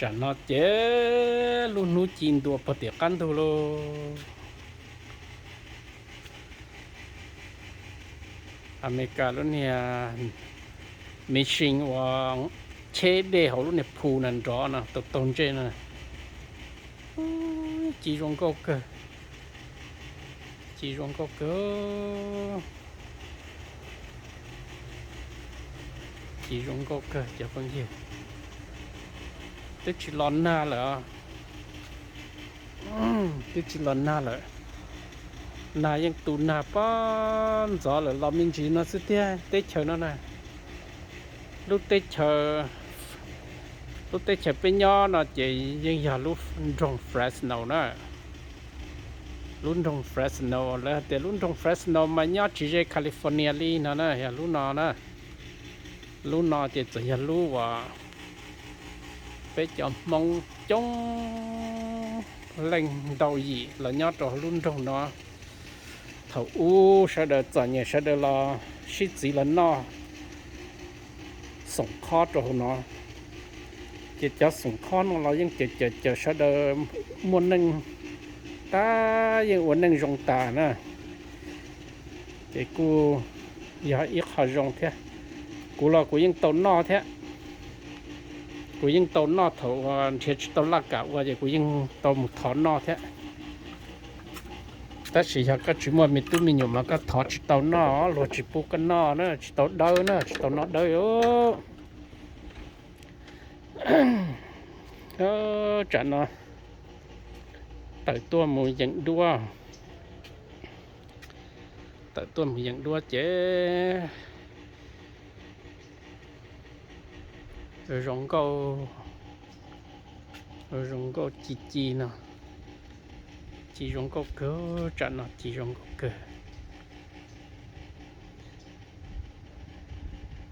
Tam no ces lub hnub ci ntua puag tim qab ntug lauj. Amelikas lub niag machine uas cheb dej hauv lub niag phu na nrov no taug taug ntsej no. Ci zoo nkauj kawg, ci zoo nkauj kawg, ci zoo nkauj kawg cov phooj ywg. Twb tsis los nag lawm, twb tsis los nag lawm. Nag yeej tu nag pob ntxov lawm, los me ntsis no xwb tiag. Teb chaws no na, lub teb chaws, lub teb chaws peb nyob no ces yeej yog lub nroog Fresno na. Lub nroog Fresno, lawv hais tias lub nroog Fresno mas nyob tsis ze California li no na, yog lub no na. Lub no ces txawm yog lub uas peb cov Hmoob coob leej ntau yim los nyob rau lub nroog no. Thaum ub sawv daws txom nyem sawv daws los sib txiv los noj xoom khob rau hauv no. Ces cov xoom khob no los yeej cawm cawm cawm sawv daws muaj neej, tab yeej ua neej zoo tas na. Ces kuj yog ib qho zoo thiab. Kuv los kuv yeej tau noj thiab. Kuv yeej tau noj thaum nrhiav tsis tau laj kam ua ces kuv yeej tau mus thov noj thiab. Tab sis yog koj tsis muaj me tub me nyuam mas koj thov tsis tau noj, luag tsis pub koj noj na, tsis tau dawb na, tsis tau noj dawb. Tsam no tawm tuaj mus yeem duab, tawm tuaj mus yeem duab ces zoo nkauj, zoo nkauj ci ci no, ci zoo nkauj kawg, tsam no ci zoo nkauj kawg.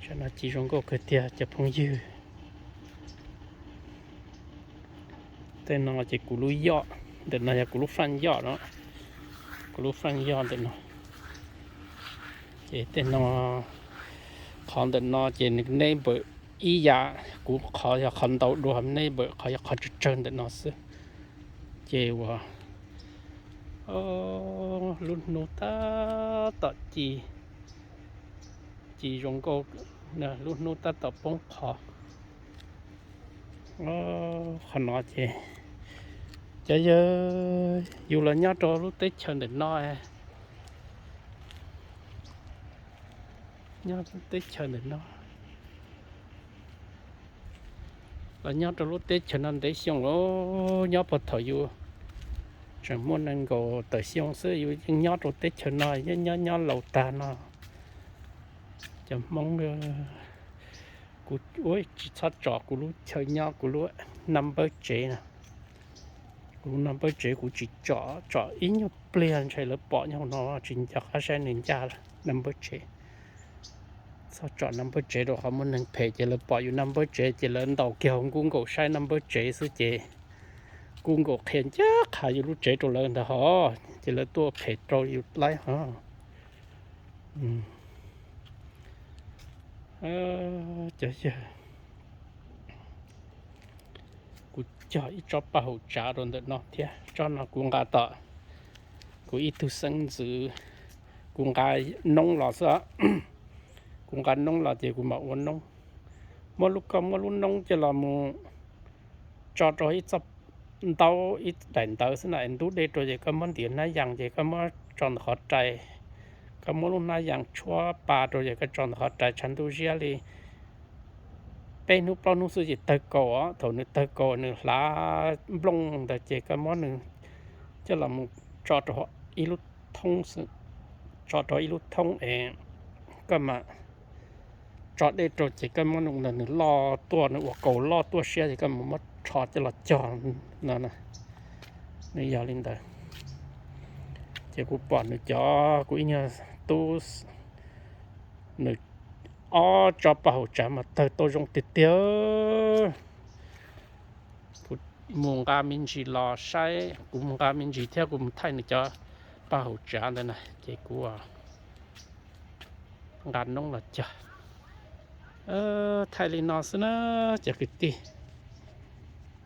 Tsam no ci zoo nkauj kawg tiag cov phooj ywg. Tej no ces kuv lub yoj, ntawm no yog kuv lub front yard no, kuv lub front yard ntawm no. Ces tej no, qhov ntawm no ces nws neighbor ib yam, kuv qhov yog qhov ntau dua, neighbor qhov yog qhov tsawg tsawg ntawm no xwb. Ces uas lub hnub tab tom ci, ci zoo nkauj, lub hnub tab tom poob qho. Qhov no ces cov yawg, yus los nyob rau lub teb chaws ntawm no, nyob lub teb chaws ntawm no, los nyob rau lub teb chaws no ntev xyoo los nyob puag thaum yus tseem muaj nees nkaum tawm xyoo xwb yus yeej nyob rau teb chaws no, nyob nyob laus tag no. Cov Hmoob, kuv ua tsis txhob tso kuv lub chaw nyob, kuv lub naj npawb tsev no. Kuv lub naj npawb tsev kuv tsis tso, tso ib nyuag pliag ntshai lawv pom nyob hauv no tsis nco qab saib nws ncaj lawm naj npawb tsev. Txhob tso naj npawb tsev rau qhov muaj neeg phem ces lawv pom yus naj npawb tsev ces lawv ntaus kiag hauv Google saib naj npawb tsev xwb ces Google qhia ncaj qha yus lub tsev rau lawv ntag hos ces lawv tuaj phem rau yus laib hos. Cov yawg, kuv cog ib tsob paj haum tsav rau ntawm no thiab. Tsob no kuv nqa tom kuv ib tug xeeb ntxwv, kuv nqa noob los xwb. Kuv nqa noob los ces kuv mam ua noob. Muab lub, koj muab lub noob coj los mus tso rau ib txoj ntaub, ib daim ntawv xwb na, es ntub dej rau ces koj muab ntim hnab yas ces koj muab tso ntawm qhov rais. Koj muab lub hnab yas tshuab pa rau ces koj tso ntawm qhov rais tshav ntuj ziab li peb hnub plaub hnub xwb ces tawg kaus os. Thaum nws tawg kaus nws hlav nplooj ntawd ces koj muab nws coj los mus tso rau ib lub thoob xwb, tso rau ib lub thoob es koj mam tso dej rau ces koj muab nws loj tuaj, nws ua kaus loj tuaj siab ces koj mus muab rho coj los cog no. Nws yog li ntawd. Ces kuv pom nws cov, kuv ib nyuag tub, nws ob tsob paj haum tsav mas tawg tau zoo tiag tiag. Kuv mus nqa me ntsis los saib, kuv mus nqa me ntsis thiab kuv mus thaij nws cov paj haum tsav ntawd na ces kuv nqa noob los cog. Thaij li no xwb na cov kwv tij.